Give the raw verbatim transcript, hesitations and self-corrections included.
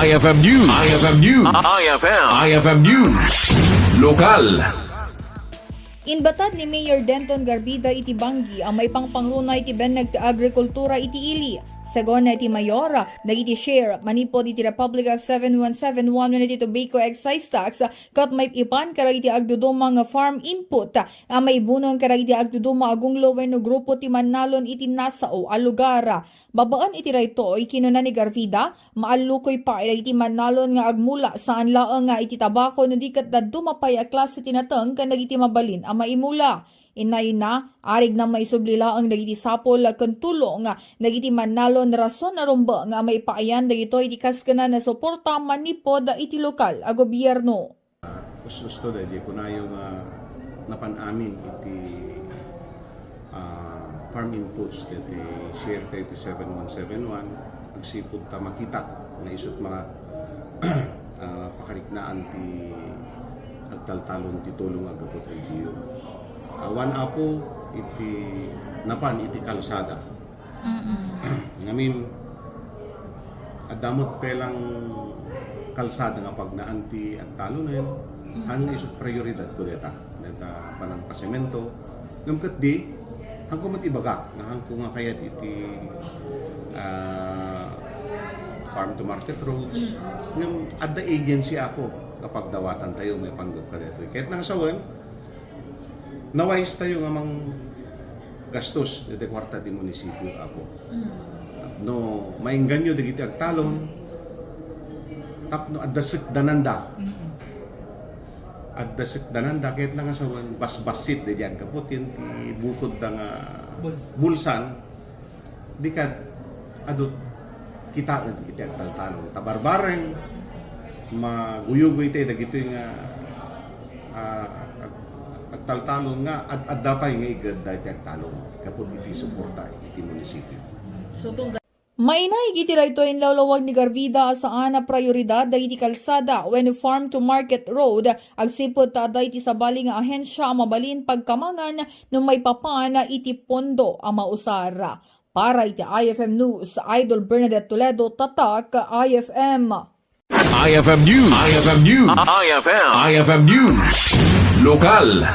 I F M News. I F M News. I F M. I F M News. Lokal. Inbatad ni Mayor Denton Garvida iti banggi a maipangpangruna iti benneg ti agrikultura iti ili. Segun iti Mayor, dagiti share manipud iti Republic Act seven one seven one wenno iti Tobacco Excise Tax ket maipan kadagiti agduduma nga farm input a maibunong kadagiti agduduma a gunglo wenno grupo ti mannalon iti nasao a lugar. Babaen iti daytoy, kinuna ni Garvida, maallukoy pay dagiti mannalon nga agmula saan laeng nga iti tabako no di ket dadduma pay a klase ti nateng ken dagiti mabalin a maimula. Inayna, arigna maisubli laeng dagiti sapul ken tulong dagiti mannalon rason a rumbeng nga maipaayan dagitoy iti kaskenan a suporta manipud iti lokal a gobierno. Us-usto daydi kunayo nga napan amin iti, ah, farm inputs daydi share tayo iti seven one seven one, agsipud ta makita nga isut' mga, ah, pakariknaan ti agtaltalon ti tulong a gapu ti L G U. Awan, Apo, iti napan iti kalsada. Mm-mm. Ngamin, adda met pelang kalsada nga pagnaan ti agtalonen, mm, haan nga isut' prioridad ko deta, deta panangpasemento. Ngem ket di, haanko met ibaga, nga haanko nga kayat iti, ah, farm to market roads. Mm. Ngem adda agency, Apo, nga pagdawatan tayo, maipanggep kadaytoy. Ket nang sawen, nawais tayo nga manggastos daydi kuarta ti munisipyo, Apo. Mm. Tapno maingganyo dagiti agtalon, tapno adda sekdananda. Mm. Adda sekdananda, ket nang sawen, basbassit daydi aggapu ti bukodda nga bulsan. Bulsan. Di kad, adu, kitaen iti agtaltalon. Ta barbareng, maguyugoy tayo dagitoy nga, ah, ag-, agtaltalon nga ad-, adda pay nga igedda iti agtalon. Gapu iti suporta iti munisipyo. So, tunggal Mainaig iti daytoy inlawlawag ni Garvida a saan a prioridad dagiti kalsada wenno farm to market road agsipud ta adda iti sabali nga ahensya a mabalin pagkamangan no maipapan iti pondo a mausar. Para iti I F M News, Idol Bernadette Toledo, Tatak I F M. I F M News. I F M News. I F M. I F M News. Lokal.